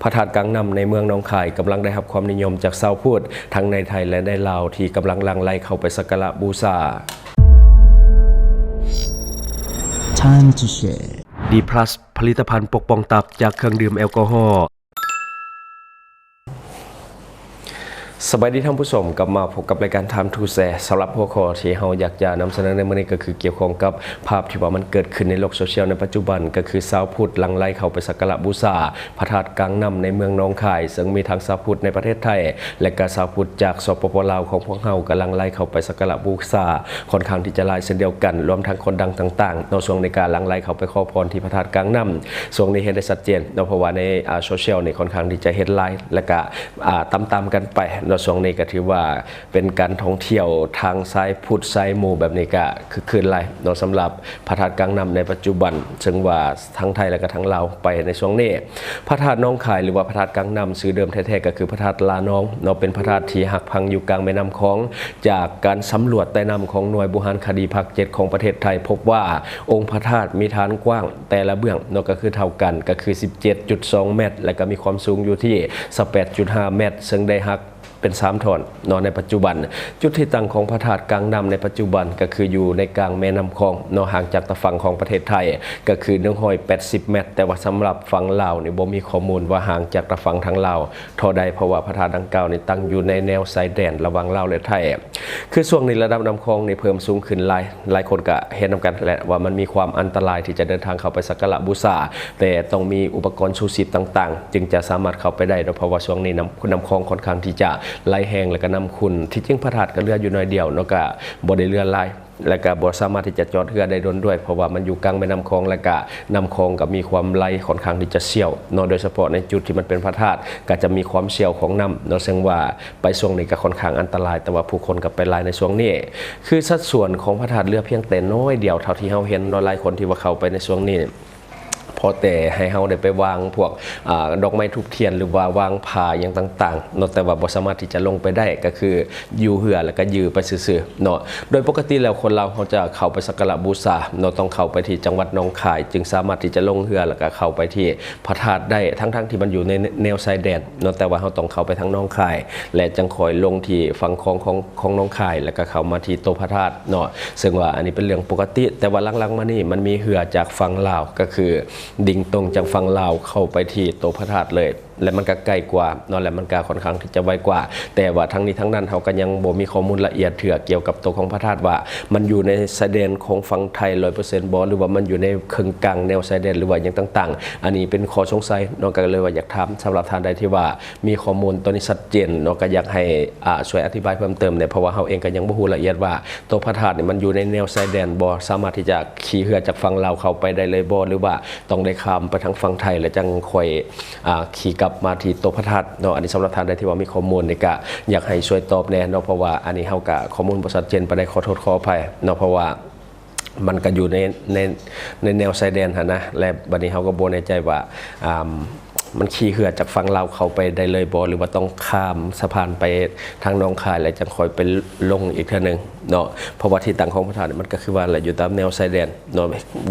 ພະທາດກາງນ້ຳໃນເມືອງໜອງຄາຍກຳລັງໄດ້ຮັບຄວາມນິຍົມຈາກຊາວພຸດ ທັງໃນໄທ ແລະ ໃນລາວ ທີ່ກຳລັງຫຼັ່ງໄຫຼເຂົ້າໄປສັກກາລະບູຊາ. Time to share. ດີພລັສ ຜະລິດຕະພັນປົກປ້ອງຕັບຈາກເຄື່ອງດື່ມແອລກໍຮໍ. ສະບາຍດີທ່ານຜູ້ຊົມ, ກັບມາພົບກັບລາຍການ Time to Share. ສຳລັບຫົວຂໍ້ທີ່ເຮົາຢາກຈະນຳສະເໜີໃນມື້ນີ້ ກໍຄືກ່ຽວຂ້ອງກັບພາບທີ່ວ່າມັນເກີດຂຶ້ນໃນໂລກໂຊຊຽວໃນປັດຈຸບັນ, ກໍຄືຊາວພຸດຫຼັ່ງໄຫຼເຂົ້າໄປສັກກາລະບູຊາພະທາດກາງນ້ຳໃນເມືອງໜອງຄາຍ, ເຊິ່ງມີທັງຊາວພຸດໃນປະເທດໄທ ແລະ ກະຊາວພຸດຈາກ ສປປ ລາວ ຂອງພວກເຮົາ ກະຫຼັ່ງໄຫຼເຂົ້າໄປສັກກາລະບູຊາ ຄ່ອນຂ້າງທີ່ຈະຫຼາຍເຊັ່ນດຽວກັນ, ລວມທັງຄົນດັງຕ່າງໆເນາະ, ຊ່ວງນີ້ກະຫຼັ່ງໄຫຼເຂົ້າໄປຂໍພອນທີ່ພະທາດກາງນ້ຳ. ຊ່ວງນີ້ເຫັນໄດ້ຊັດເຈນເນາະ, ເພາະວ່າໃນ ອາ ໂຊຊຽວນີ້ຄ່ອນຂ້າງທີ່ຈະເຫັນຫຼາຍ ແລະກະ ອາ ຕາມໆກັນໄປເນາະ. ຊ່ວງນີ້ກະຖືວ່າເປັນການທ່ອງທ່ຽວທາງສາຍພຸດສາຍໝູ່ແບບນີ້ກະຄຶກຄື້ນຫຼາຍເນາະ, ສຳລັບພະທາດກາງນ້ຳໃນປັດຈຸບັນ, ເຊິ່ງວ່າທັງໄທ ແລະກະທັງລາວໄປໃນຊ່ວງນີ້. ພະທາດໜອງຄາຍ ຫຼືວ່າພະທາດກາງນ້ຳ ຊື່ເດີມແທ້ໆກໍຄືພະທາດລານອງເນາະ, ເປັນພະທາດທີ່ຫັກພັງຢູ່ກາງແມ່ນ້ຳຂອງ. ຈາກການສຳຫຼວດໃຕ້ນ້ຳຂອງໜ່ວຍບູຮານຄະດີພາກເຈັດຂອງປະເທດໄທ ພົບວ່າອົງພະທາດມີຖານກວ້າງແຕ່ລະເບື້ອງເນາະ ກໍຄືເທົ່າກັນ ກໍຄືສິບເຈັດຈຸດສອງແມັດ ແລະກະມີຄວາມສູງຢູ່ທີ່ຊາວແປດຈຸດຫ້າແມັດ ເຊິ່ງໄດ້ຫັກເປັນສາມທ່ອນເນາະໃນປັດຈຸບັນ. ຈຸດທີ່ຕັ້ງຂອງພະທາດກາງນ້ຳໃນປັດຈຸບັນ ກໍຄືຢູ່ໃນກາງແມ່ນ້ຳຂອງເນາະ, ຫ່າງຈາກຕາຝັ່ງຂອງປະເທດໄທ ກໍຄືໜຶ່ງຮ້ອຍແປດສິບແມັດ, ແຕ່ວ່າສຳລັບຝັ່ງລາວນີ້ບໍ່ມີຂໍ້ມູນວ່າຫ່າງຈາກຕາຝັ່ງທາງລາວເທົ່າໃດ, ເພາະວ່າພະທາດດັ່ງກ່າວນີ້ຕັ້ງຢູ່ໃນແນວຊາຍແດນລະຫວ່າງລາວ ແລະ ໄທ. ຄືຊ່ວງນີ້ລະດັບນ້ຳຂອງນີ້ເພີ່ມສູງຂຶ້ນຫຼາຍ, ຫຼາຍຄົນກະເຫັນນຳກັນແຫຼະວ່າມັນມີຄວາມອັນຕະລາຍທີ່ຈະເດີນທາງເຂົ້າໄປສັກກາລະບູຊາ, ແຕ່ຕ້ອງມີອຸປະກອນຊູຊີບຕ່າງໆ ຈຶ່ງຈະສາມາດເຂົ້າໄປໄດ້ເນາະ, ເພາະວ່າຊ່ວງນີ້ນ້ຳ ນ້ຳຂອງຄ່ອນຂ້າງທີ່ຈະໄຫຼແຮງ ແລະກະນ້ຳຂຸ່ນ. ທີ່ຈິງພະທາດກະເຫຼືອຢູ່ໜ້ອຍດຽວເນາະ, ກະບໍ່ໄດ້ເຫຼືອຫຼາຍ ແລະກະບໍ່ສາມາດທີ່ຈະຈອດເຮືອໄດ້ດົນດ້ວຍ ເພາະວ່າມັນຢູ່ກາງແມ່ນ້ຳຂອງ ແລະກະນ້ຳຂອງກະມີຄວາມໄຫຼຄ່ອນຂ້າງທີ່ຈະສ່ຽວເນາະ, ໂດຍສະເພາະໃນຈຸດທີ່ມັນເປັນພະທາດ ກະຈະມີຄວາມສ່ຽວຂອງນ້ຳເນາະ, ເຊິ່ງວ່າໄປຊ່ວງນີ້ກະຄ່ອນຂ້າງອັນຕະລາຍ, ແຕ່ວ່າຜູ້ຄົນກະໄປຫຼາຍໃນຊ່ວງນີ້. ຄືສັດສ່ວນຂອງພະທາດເຫຼືອພຽງແຕ່ໜ້ອຍດຽວ ເທົ່າທີ່ເຮົາເຫັນເນາະ, ຫຼາຍຄົນທີ່ວ່າເຂົ້າໄປໃນຊ່ວງນີ້ ພໍແຕ່ໃຫ້ເຮົາໄດ້ໄປວາງພວກ ອາ ດອກໄມ້ທູບທຽນ ຫຼືວ່າວາງຜ້າຫຍັງຕ່າງໆເນາະ, ແຕ່ວ່າບໍ່ສາມາດທີ່ຈະລົງໄປໄດ້ ກໍຄືຢູ່ເຮືອ ແລ້ວກໍຢືໄປຊື່ໆເນາະ. ໂດຍປົກກະຕິແລ້ວຄົນລາວເຮົາຈະເຂົ້າໄປສັກກາລະບູຊາເນາະ ຕ້ອງເຂົ້າໄປທີ່ຈັງຫວັດໜອງຄາຍ ຈຶ່ງສາມາດທີ່ຈະລົງເຮືອ ແລ້ວກໍເຂົ້າໄປທີ່ພະທາດໄດ້ ທັງໆທີ່ມັນຢູ່ໃນແນວຊາຍແດນເນາະ, ແຕ່ວ່າເຮົາຕ້ອງເຂົ້າໄປທາງໜອງຄາຍ ແລະ ຈັ່ງຄ່ອຍລົງທີ່ຝັ່ງຂອງ ຂອງ ຂອງໜອງຄາຍ ແລ້ວກໍເຂົ້າມາທີ່ໂຕພະທາດເນາະ, ເຊິ່ງວ່າອັນນີ້ເປັນເລື່ອງປົກກະຕິ. ແຕ່ວ່າຫຼັງໆມານີ້ມັນມີເຮືອຈາກຝັ່ງລາວ ກໍຄື ດິງຕົງຈາກຝັ່ງລາວເຂົ້າໄປທີ່ໂຕພະທາດເລີຍ ແລະ ມັນກະໃກ້ກວ່າເນາະ ແລະ ມັນກະຄ່ອນຂ້າງທີ່ຈະໄວກວ່າ. ແຕ່ວ່າທັງນີ້ທັງນັ້ນ ເຮົາກະຍັງບໍ່ມີຂໍ້ມູນລະອຽດເທື່ອກ່ຽວກັບໂຕຂອງພະທາດວ່າ ມັນຢູ່ໃນຊາຍແດນຂອງຝັ່ງໄທຮ້ອຍເປີເຊັນບໍ່ ຫຼືວ່າມັນຢູ່ໃນເຄິ່ງກາງແນວຊາຍແດນ ຫຼືວ່າຫຍັງຕ່າງໆ. ອັນນີ້ເປັນຂໍ້ສົງໄສເນາະ, ກະເລີຍວ່າຢາກຖາມ ສຳລັບທ່ານໃດທີ່ວ່າມີຂໍ້ມູນໂຕນີ້ຊັດເຈນເນາະ ກະຢາກໃຫ້ ອາ ຊ່ວຍອະທິບາຍເພີ່ມເຕີມແດ່ ເພາະວ່າເຮົາເອງກະຍັງບໍ່ຮູ້ລະອຽດວ່າ ໂຕພະທາດນີ້ມັນຢູ່ໃນແນວຊາຍແດນບໍ່ ສາມາດທີ່ຈະຂີ່ເຮືອຈາກຝັ່ງລາວເຂົ້າໄປໄດ້ເລີຍບໍ່ ຫຼືວ່າຕ້ອງໄດ້ຂ້າມໄປທາງຝັ່ງໄທ ແລ້ວຈັ່ງຄ່ອຍ ອາ ຂີ່ກັບມາທີ່ໂຕພະທາດເນາະ. ອັນນີ້ສຳລັບທ່ານໃດທີ່ວ່າມີຂໍ້ມູນນີ້ກະຢາກໃຫ້ຊ່ວຍຕອບແດ່ເນາະ, ເພາະວ່າອັນນີ້ເຮົາກະຂໍ້ມູນບໍ່ຊັດເຈນປານໃດ ຂໍໂທດຂໍອະໄພເນາະ, ເພາະວ່າມັນກະຢູ່ໃນ ໃນ ໃນແນວຊາຍແດນຫັ້ນນະ ແລະ ບັດນີ້ເຮົາກະບໍ່ແນ່ໃຈວ່າ ອາ ມັນຂີ່ເຮືອຈາກຝັ່ງລາວເຂົ້າໄປໄດ້ເລີຍບໍ່ ຫຼືວ່າຕ້ອງຂ້າມສະພານໄປທາງໜອງຄາຍ ແລ້ວຈັ່ງຄ່ອຍໄປລົງອີກເທື່ອໜຶ່ງເນາະ. ເພາະວ່າທີ່ຕັ້ງຂອງພະທາດນີ້ ມັນກະຄືວ່າແຫຼະ ຢູ່ຕາມແນວຊາຍແດນເນາະ,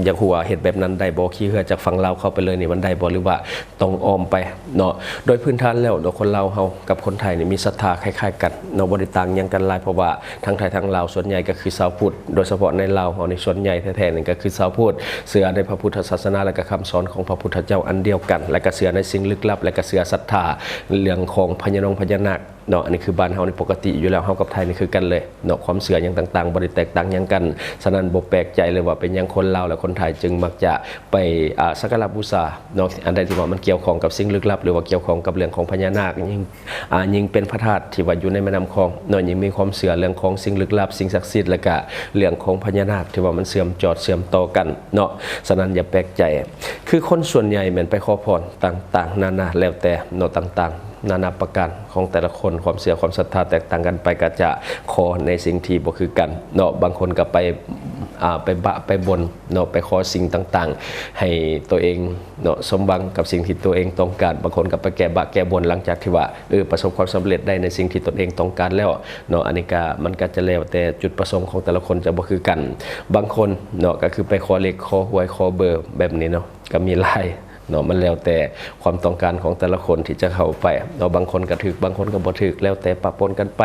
ຢາກຮູ້ວ່າເຮັດແບບນັ້ນໄດ້ບໍ່? ຂີ່ເຮືອຈາກຝັ່ງລາວເຂົ້າໄປເລີຍນີ້ ມັນໄດ້ບໍ່ ຫຼືວ່າຕ້ອງອ້ອມໄປເນາະ? ໂດຍພື້ນຖານແລ້ວເນາະ ຄົນລາວເຮົາກັບຄົນໄທນີ້ມີສັດທາຄ້າຍໆກັນເນາະ, ບໍ່ໄດ້ຕ່າງຫຍັງກັນຫຼາຍ ເພາະວ່າທັງໄທທັງລາວສ່ວນໃຫຍ່ກະຄືຊາວພຸດ. ໂດຍສະເພາະໃນລາວເຮົານີ້ ສ່ວນໃຫຍ່ແທ້ໆນີ້ກະຄືຊາວພຸດ ເຊື່ອໃນພະພຸດທະສາສະໜາ ແລະກະຄຳສອນຂອງພະພຸດທະເຈົ້າອັນດຽວກັນ ແລະກະເຊື່ອໃນສິ່ງລຶກລັບ ແລະກະເຊື່ອສັດທາເລື່ອງຂອງພະຍານົງພະຍານາກເນາະ. ອັນນີ້ຄືບ້ານເຮົານີ້ປົກກະຕິຢູ່ແລ້ວ, ເຮົາກັບໄທນີ້ຄືກັນເລີຍເນາະ, ຄວາມເຊື່ອຫຍັງຕ່າງໆບໍ່ໄດ້ແຕກຕ່າງຫຍັງກັນ. ສະນັ້ນບໍ່ແປກໃຈເລີຍວ່າເປັນຫຍັງຄົນລາວ ແລະ ຄົນໄທຈຶ່ງມັກຈະໄປ ອາ ສັກກາລະບູຊາເນາະ ອັນໃດທີ່ວ່າມັນກ່ຽວຂ້ອງກັບສິ່ງລຶກລັບ ຫຼືວ່າກ່ຽວຂ້ອງກັບເລື່ອງຂອງພະຍານາກ ຍິ່ງ ອາ ຍິ່ງເປັນພະທາດທີ່ວ່າຢູ່ໃນແມ່ນ້ຳຂອງເນາະ ຍິ່ງມີຄວາມເຊື່ອເລື່ອງຂອງສິ່ງລຶກລັບ ສິ່ງສັກສິດ ແລະກະເລື່ອງຂອງພະຍານາກທີ່ວ່າມັນເຊື່ອມຈອດເຊື່ອມຕໍ່ກັນເນາະ. ສະນັ້ນຢ່າແປກໃຈ ຄືຄົນສ່ວນໃຫຍ່ແມ່ນໄປຂໍພອນຕ່າງໆນານາ ແລ້ວແຕ່ເນາະ ຕ່າງໆນານາປະການຂອງແຕ່ລະຄົນ ຄວາມເຊື່ອຄວາມສັດທາແຕກຕ່າງກັນໄປ ກະຈະຂໍໃນສິ່ງທີ່ບໍ່ຄືກັນເນາະ. ບາງຄົນກະໄປ ອາ ໄປບະໄປບົນເນາະ ໄປຂໍສິ່ງຕ່າງໆໃຫ້ໂຕເອງ ເນາະ ສົມຫວັງກັບສິ່ງທີ່ຕົວເອງຕ້ອງການ. ບາງຄົນກໍໄປແກ້ບາບແກ້ບົນ ຫຼັງຈາກທີ່ວ່າ ເອີ ປະສົບຄວາມສຳເລັດໄດ້ໃນສິ່ງທີ່ຕົນເອງຕ້ອງການແລ້ວເນາະ. ອັນນີ້ກະ ມັນກະຈະແລ້ວແຕ່ຈຸດປະສົງຂອງແຕ່ລະຄົນຈະບໍ່ຄືກັນ. ບາງຄົນເນາະ ກະຄືໄປຂໍເລກ ຂໍຫວຍ ຂໍເບີແບບນີ້ເນາະ ກະມີຫຼາຍ ເນາະ ມັນແລ້ວແຕ່ຄວາມຕ້ອງການຂອງແຕ່ລະຄົນທີ່ຈະເຂົ້າໄປເນາະ ບາງຄົນກໍຖືກ ບາງຄົນກໍບໍ່ຖືກ ແລ້ວແຕ່ປະປົນກັນໄປ.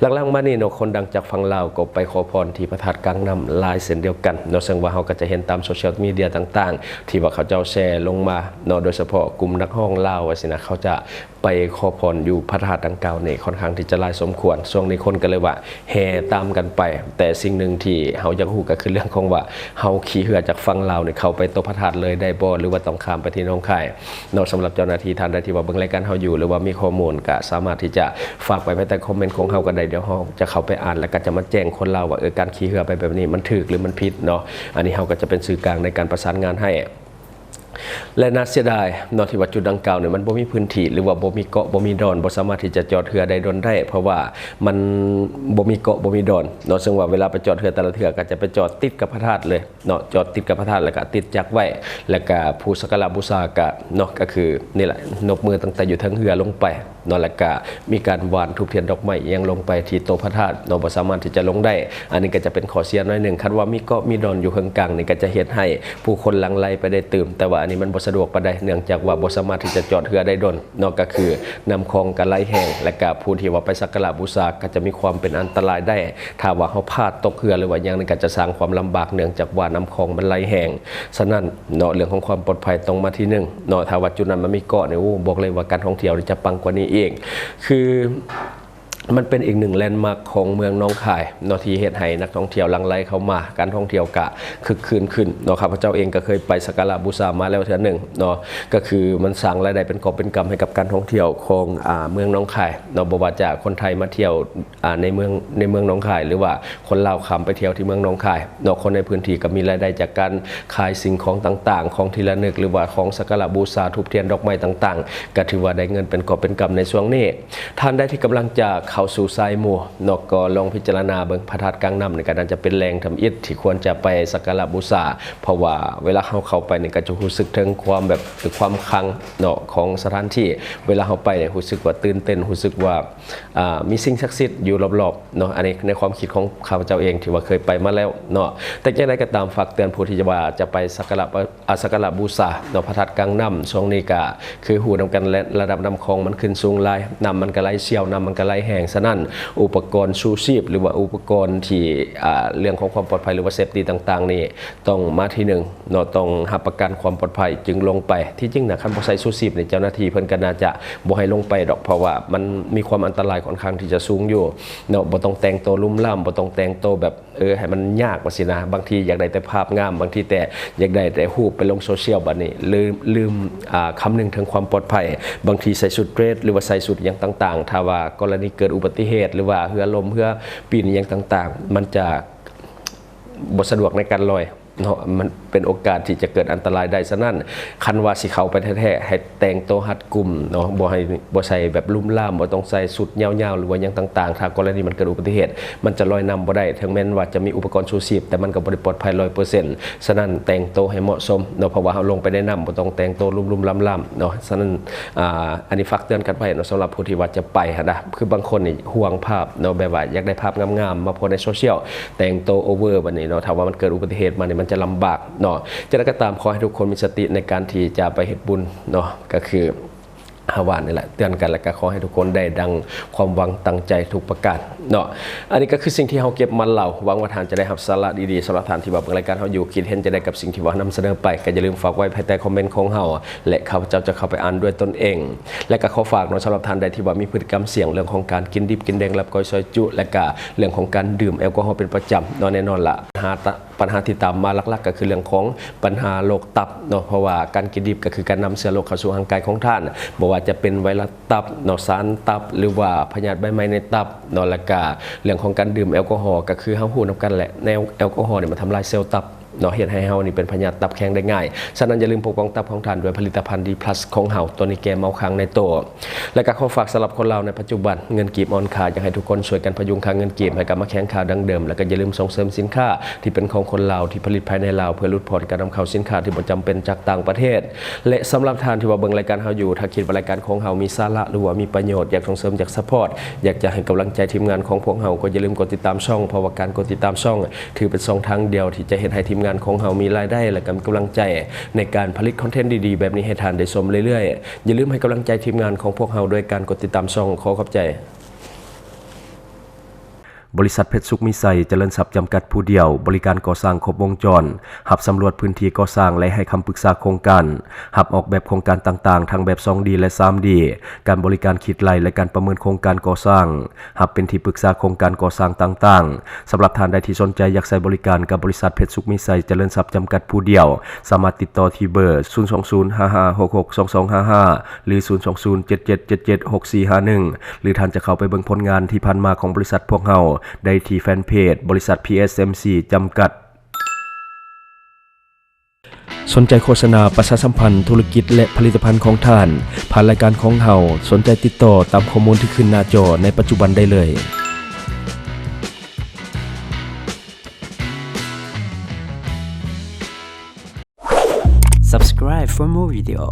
ຫຼັງໆມານີ້ເນາະ ຄົນດັງຈາກຝັ່ງລາວກໍໄປຂໍພອນທີ່ພະທາດກາງນ້ຳຫຼາຍເຊັ່ນດຽວກັນເນາະ ເຊິ່ງວ່າເຮົາກໍຈະເຫັນຕາມໂຊຊຽວມີເດຍຕ່າງໆ ທີ່ວ່າເຂົາເຈົ້າແຊລົງມາເນາະ ໂດຍສະເພາະກຸ່ມນັກຮ້ອງລາວວ່າຊີ້ນະ ເຂົາຈະໄປຂໍພອນຢູ່ພະທາດດັ່ງກ່າວນີ້ ຂ້ອນຂ້າງທີ່ຈະຫຼາຍສົມຄວນ. ຊ່ວງນີ້ຄົນກໍເລີຍວ່າ ແຫ່ຕາມກັນໄປ ແຕ່ສິ່ງໜຶ່ງທີ່ເຮົາຢາກຮູ້ກໍຄືເລື່ອງຂອງວ່າ ເຮົາຂີ່ເຮືອຈາກຝັ່ງລາວນີ້ເຂົ້າໄປໂຕພະທາດເລີຍໄດ້ບໍ່ ຫຼືວ່າຕ້ອງຂ້າມໄປທີ່ໜອງຄາຍເນາະ. ສຳລັບເຈົ້າໜ້າທີ່ທ່ານໃດທີ່ວ່າເບິ່ງລາຍການເຮົາຢູ່ ຫຼືວ່າມີຂໍ້ມູນ ກໍສາມາດທີ່ຈະຝາກໄປພາຍໃຕ້ຄອມເມັນຂອງເຮົາກໍໄດ້. ດຽວເຮົາຈະເຂົ້າໄປອ່ານ ແລ້ວກໍຈະມາແຈ້ງຄົນລາວວ່າ ເອີ ການຂີ່ເຮືອໄປແບບນີ້ມັນຖືກ ຫຼື ມັນຜິດເນາະ. ອັນນີ້ເຮົາກໍຈະເປັນສື່ກາງໃນການປະສານງານໃຫ້. ແລະ ໜ້າເສຍດາຍເນາະ ທີ່ວ່າຈຸດດັ່ງກ່າວນີ້ມັນບໍ່ມີພື້ນທີ່ ຫຼືວ່າບໍ່ມີເກາະ ບໍ່ມີດອນ ບໍ່ສາມາດທີ່ຈະຈອດເຮືອໄດ້ດົນໄດ້ ເພາະວ່າມັນບໍ່ມີເກາະ ບໍ່ມີດອນເນາະ. ເຊິ່ງວ່າເວລາໄປຈອດເຮືອແຕ່ລະເທື່ອ ກໍຈະໄປຈອດຕິດກັບພະທາດເລີຍເນາະ ຈອດຕິດກັບພະທາດ ແລ້ວກໍຕິດຈັກໄວ້ ແລ້ວກໍຜູ້ສັກກາລະບູຊາກໍເນາະ ກໍຄືນີ້ແຫຼະ ນົບມືຕັ້ງແຕ່ຢູ່ເທິງເຮືອລົງໄປ ເນາະ ແລ້ວກະມີການຫວ່ານທູບທຽນດອກໄມ້ອີ່ຫຍັງລົງໄປທີ່ໂຕພະທາດເນາະ ບໍ່ສາມາດທີ່ຈະລົງໄດ້. ອັນນີ້ກໍຈະເປັນຂໍ້ເສຍໜ້ອຍໜຶ່ງ. ຄັນວ່າມີເກາະມີດອນຢູ່ເຄິ່ງກາງນີ້ ກໍຈະເຮັດໃຫ້ຜູ້ຄົນຫຼັ່ງໄຫຼໄປໄດ້ຕື່ມ, ແຕ່ວ່າອັນນີ້ມັນບໍ່ສະດວກປານໃດ ເນື່ອງຈາກວ່າບໍ່ສາມາດທີ່ຈະຈອດເຮືອໄດ້ດົນເນາະ, ກໍຄືນ້ຳຂອງກໍໄຫຼແຮງ ແລ້ວກະຜູ້ທີ່ວ່າໄປສັກກາລະບູຊາກໍຈະມີຄວາມເປັນອັນຕະລາຍໄດ້. ຖ້າວ່າເຮົາພາດຕົກເຮືອ ຫຼືວ່າຫຍັງນີ້ ກໍຈະສ້າງຄວາມລຳບາກ ເນື່ອງຈາກວ່ານ້ຳຂອງມັນໄຫຼແຮງ. ສະນັ້ນເນາະ ເລື່ອງຂອງຄວາມປອດໄພຕ້ອງມາທີໜຶ່ງເນາະ. ຖ້າວ່າຈຸດນັ້ນມັນມີເກາະນີ້ ໂອ້ ບອກເລີຍວ່າການທ່ອງທ່ຽວນີ້ຈະປັງກວ່ານີ້ອີກ. ຄື ມັນເປັນອີກໜຶ່ງແລນມາກຂອງເມືອງໜອງຄາຍເນາະ ທີ່ເຮັດໃຫ້ນັກທ່ອງທ່ຽວຫຼັ່ງໄຫຼເຂົ້າມາ, ການທ່ອງທ່ຽວກະຄຶກຄື້ນຂຶ້ນເນາະ. ຂ້າພະເຈົ້າເອງກໍເຄີຍໄປສັກກາລະບູຊາມາແລ້ວເທື່ອໜຶ່ງເນາະ, ກໍຄືມັນສ້າງລາຍໄດ້ເປັນກອບເປັນກຳໃຫ້ກັບການທ່ອງທ່ຽວຂອງ ອາ ເມືອງໜອງຄາຍເນາະ. ບໍ່ວ່າຈະຄົນໄທມາທ່ຽວ ອາ ໃນເມືອງ ໃນເມືອງໜອງຄາຍ ຫຼືວ່າຄົນລາວຂ້າມໄປທ່ຽວທີ່ເມືອງໜອງຄາຍເນາະ, ຄົນໃນພື້ນທີ່ກໍມີລາຍໄດ້ຈາກການຂາຍສິ່ງຂອງຕ່າງໆ ຂອງທີ່ລະນຶກ ຫຼືວ່າຂອງສັກກາລະບູຊາ ທູບທຽນ ດອກໄມ້ຕ່າງໆ ກໍຖືວ່າໄດ້ເງິນເປັນກອບເປັນກຳໃນຊ່ວງນີ້. ທ່ານໃດທີ່ກຳລັງຈະເຂົ້າສູ່ສາຍໝູ່ເນາະ ກໍລອງພິຈາລະນາເບິ່ງ ພະທາດກາງນ້ຳນີ້ກໍໜ້າຈະເປັນແຫຼ່ງທຳອິດທີ່ຄວນຈະໄປສັກກາລະບູຊາ, ເພາະວ່າເວລາເຮົາເຂົ້າໄປນີ້ກໍຈະຮູ້ສຶກເຖິງຄວາມແບບ ຄວາມຄັງເນາະ ຂອງສະຖານທີ່. ເວລາເຮົາໄປນີ້ຮູ້ສຶກວ່າຕື່ນເຕັ້ນ ຮູ້ສຶກວ່າ ອາ ມີສິ່ງສັກສິດຢູ່ລອບໆເນາະ. ອັນນີ້ໃນຄວາມຄິດຂອງຂ້າພະເຈົ້າເອງທີ່ວ່າເຄີຍໄປມາແລ້ວເນາະ. ແຕ່ຈັ່ງໃດກໍຕາມ ຝາກເຕືອນຜູ້ທີ່ວ່າຈະໄປສັກກາລະ ອາ ສັກກາລະບູຊາເນາະ ພະທາດກາງນ້ຳ ຊ່ວງນີ້ກະຄືຮູ້ນຳກັນແຫຼະ ລະດັບນ້ຳຂອງມັນຂຶ້ນສູງຫຼາຍ, ນ້ຳມັນກະໄຫຼສ່ຽວ ນ້ຳມັນກະໄຫຼແຮງ. ສະນັ້ນ ອຸປະກອນຊູຊີບ ຫຼືວ່າອຸປະກອນທີ່ ອາ ເລື່ອງຂອງຄວາມປອດໄພ ຫຼືວ່າເຊບຕີຕ່າງໆນີ້ ຕ້ອງມາທີໜຶ່ງເນາະ, ຕ້ອງຮັບປະກັນຄວາມປອດໄພຈຶ່ງລົງໄປ. ທີ່ຈິງນະ ຄັນບໍ່ໃສ່ຊູຊີບນີ້ ເຈົ້າໜ້າທີ່ເພິ່ນກໍໜ້າຈະບໍ່ໃຫ້ລົງໄປດອກ, ເພາະວ່າມັນມີຄວາມອັນຕະລາຍຂ້ອນຂ້າງທີ່ຈະສູງຢູ່ເນາະ. ບໍ່ຕ້ອງແຕ່ງໂຕຫຼຸມລ້ຳ ບໍ່ຕ້ອງແຕ່ງໂຕແບບ ເອີ ໃຫ້ມັນຍາກວ່າຊີ້ນະ. ບາງທີຢາກໄດ້ແຕ່ພາບງາມ, ບາງທີແຕ່ຢາກໄດ້ແຕ່ຮູບໄປລົງໂຊຊຽວ, ບາດນີ້ລືມ ລືມ ອາ ຄຳນຶງເຖິງຄວາມປອດໄພ. ບາງທີໃສ່ຊຸດເດຣດ ຫຼືວ່າໃສ່ຊຸດຫຍັງຕ່າງໆ ຖ້າວ່າກໍລະນີເກີດອຸບັດຕິເຫດ ຫຼືວ່າເຮືອລົ້ມ ເຮືອປິ່ນຫຍັງຕ່າງໆ ມັນຈະບໍ່ສະດວກໃນການລອຍເນາະ, ມັນເປັນໂອກາດທີ່ຈະເກີດອັນຕະລາຍໄດ້. ສະນັ້ນ ຄັນວ່າຊິເຂົ້າໄປແທ້ໆ ໃຫ້ແຕ່ງໂຕຮັດ ກຸ່ມເນາະ, ບໍ່ໃຫ້ ບໍ່ໃສ່ແບບລຸມລາມ, ບໍ່ຕ້ອງໃສ່ຊຸດຍາວໆ ຫຼືວ່າຫຍັງຕ່າງໆ. ຖ້າກໍລະນີມັນເກີດອຸບັດຕິເຫດ ມັນຈະລອຍນ້ຳບໍ່ໄດ້, ເຖິງແມ່ນວ່າຈະມີອຸປະກອນຊູຊີບ ແຕ່ມັນກໍບໍ່ໄດ້ປອດໄພຮ້ອຍເປີເຊັນ. ສະນັ້ນແຕ່ງໂຕໃຫ້ເໝາະສົມເນາະ, ເພາະວ່າເຮົາລົງໄປໃນນ້ຳ ບໍ່ຕ້ອງແຕ່ງໂຕລຸມໆລາມໆເນາະ. ສະນັ້ນ ອາ ອັນນີ້ຝາກເຕືອນກັນໄວ້ເນາະ, ສຳລັບຜູ້ທີ່ວ່າຈະໄປຫັ້ນນະ. ຄືບາງຄົນນີ້ຫ່ວງພາບເນາະ, ແບບວ່າຢາກໄດ້ພາບງາມໆມາໂພສໃນໂຊຊຽວ, ແຕ່ງໂຕໂອເວີບາດນີ້ເນາະ, ຖ້າວ່າມັນເກີດອຸບັດຕິເຫດມານີ້ ມັນຈະລຳບາກເນາະ. ຈັ່ງໃດກໍຕາມ ຂໍໃຫ້ທຸກຄົນມີສະຕິໃນການທີ່ຈະໄປເຮັດບຸນເນາະ, ກໍຄື ຫາວ່ານີ້ແຫຼະ ເຕືອນກັນ ແລ້ວກໍຂໍໃຫ້ທຸກຄົນໄດ້ດັ່ງຄວາມຫວັງຕັ້ງໃຈທຸກປະການເນາະ. ອັນນີ້ກໍຄືສິ່ງທີ່ເຮົາເກັບມາເລົ່າ, ຫວັງວ່າທ່ານຈະໄດ້ຮັບສາລະດີໆ. ສຳລັບທ່ານທີ່ວ່າເບິ່ງລາຍການເຮົາຢູ່ ຄິດເຫັນຈັ່ງໃດກັບສິ່ງທີ່ວ່າເຮົານຳສະເໜີໄປ ກໍຢ່າລືມຝາກໄວ້ພາຍໃຕ້ຄອມເມັນຂອງເຮົາ ແລະ ຂ້າພະເຈົ້າຈະເຂົ້າໄປອ່ານດ້ວຍຕົນເອງ. ແລະ ກໍຂໍຝາກເນາະ, ສຳລັບທ່ານໃດທີ່ວ່າມີພຶດຕິກຳສ່ຽງເລື່ອງຂອງການກິນດິບກິນແດງ ລັບກ້ອຍຊອຍຈຸ ແລະ ກໍເລື່ອງຂອງການດື່ມແອລກໍຮໍເປັນປະຈຳເນາະ, ແນ່ນອນລະ ຫາຕະ ບັນຫາທີ່ຕາມມາຫຼັກໆ ກໍຄືເລື່ອງຂອງບັນຫາໂລກຕັບເນາະ, ເພາະວ່າການກິນດິບກໍຄືການນຳເຊື້ອໂລກເຂົ້າສູ່ຮ່າງກາຍຂອງທ່ານ, ບໍ່ວ່າຈະເປັນໄວຣັສຕັບເນາະ, ສານຕັບ ຫຼືວ່າພະຍາດໃບໄມ້ໃນຕັບເນາະ, ແລ້ວກະເລື່ອງຂອງການດື່ມແອລກໍຮໍ ກໍຄືເຮົາຮູ້ນຳກັນແຫຼະ, ແນວແອລກໍຮໍນີ້ມັນທຳລາຍເຊວຕັບເນາະ, ເຮັດໃຫ້ເຮົານີ້ເປັນພະຍາດຕັບແຂງໄດ້ງ່າຍ. ສະນັ້ນ ຢ່າລືມປົກປ້ອງຕັບຂອງທ່ານດ້ວຍຜະລິດຕະພັນ ດີພລັສ ຂອງເຮົາ, ຕົວນີ້ແກ້ເມົາຄັງໃນໂຕ. ແລະ ກໍຂໍຝາກສຳລັບຄົນລາວໃນປັດຈຸບັນ ເງິນກີບອ່ອນຄ່າ, ຢາກໃຫ້ທຸກຄົນຊ່ວຍກັນພະຍຸງຄ່າເງິນກີບໃຫ້ກັບມາແຂງຄ່າດັ່ງເດີມ, ແລະ ກໍຢ່າລືມສົ່ງເສີມສິນຄ້າທີ່ເປັນຂອງຄົນລາວ ທີ່ຜະລິດພາຍໃນລາວ ເພື່ອຫຼຸດຜ່ອນການນຳເຂົ້າສິນຄ້າທີ່ບໍ່ຈຳເປັນຈາກຕ່າງປະເທດ. ແລະ ສຳລັບທ່ານທີ່ວ່າເບິ່ງລາຍການເຮົາຢູ່, ຖ້າຄິດວ່າລາຍການຂອງເຮົາມີສາລະ ຫຼືວ່າມີປະໂຫຍດ, ຢາກສົ່ງເສີມ, ຢາກຊັບພອດ, ຢາກຈະໃຫ້ກຳລັງໃຈທີມງານຂອງພວກເຮົາ, ກໍຢ່າລືມກົດຕິດຕາມຊ່ອງ, ເພາະວ່າການກົດຕິດຕາມຊ່ອງ ຖືເປັນຊ່ອງທາງດຽວທີ່ຈະເຮັດໃຫ້ທີມ ງານຂອງເຮົາມີລາຍໄດ້ ແລະ ກະມີກຳລັງໃຈໃນການຜະລິດຄອນເທັນດີໆແບບນີ້ໃຫ້ທ່ານໄດ້ຊົມເລື້ອຍໆ. ຢ່າລືມໃຫ້ກຳລັງໃຈທີມງານຂອງພວກເຮົາໂດຍການກົດຕິດຕາມຊ່ອງ. ຂໍຂອບໃຈ. ບໍລິສັດເພັດສຸກມີໄຊຈະເລີນຊັບຈຳກັດຜູ້ດຽວ, ບໍລິການກໍ່ສ້າງຄົບວົງຈອນ, ຮັບສຳຫຼວດພື້ນທີ່ກໍ່ສ້າງ ແລະ ໃຫ້ຄຳປຶກສາໂຄງການ, ຮັບອອກແບບໂຄງການຕ່າງໆ ທັງແບບສອງດີ ແລະ ສາມດີ, ການບໍລິການຄິດໄລ່ ແລະ ການປະເມີນໂຄງການກໍ່ສ້າງ, ຮັບເປັນທີ່ປຶກສາໂຄງການກໍ່ສ້າງຕ່າງໆ. ສຳລັບທ່ານໃດທີ່ສົນໃຈຢາກໃຊ້ບໍລິການກັບບໍລິສັດເພັດສຸກມີໄຊຈະເລີນຊັບຈຳກັດຜູ້ດຽວ, ສາມາດຕິດຕໍ່ທີ່ເບີ ສູນສອງສູນ ຫ້າຫ້າຫົກຫົກ ສອງສອງຫ້າຫ້າ ຫຼື ສູນສອງສູນ ເຈັດເຈັດເຈັດເຈັດ ຫົກສີ່ຫ້າໜຶ່ງ ຫຼື ທ່ານຈະເຂົ້າໄປເບິ່ງຜົນງານທີ່ຜ່ານມາຂອງບໍລິສັດພວກເຮົາໄດ້ທີ່ແຟນເພຈ ບໍລິສັດ ພີເອັສເອັມຊີ ຈຳກັດ. ສົນໃຈໂຄສະນາປະຊາສຳພັນທຸລະກິດ ແລະ ຜະລິດຕະພັນຂອງທ່ານ ຜ່ານລາຍການຂອງເຮົາ, ສົນໃຈຕິດຕໍ່ຕາມຂໍ້ມູນທີ່ຂຶ້ນໜ້າຈໍໃນປັດຈຸບັນໄດ້ເລີຍ. Subscribe for more video.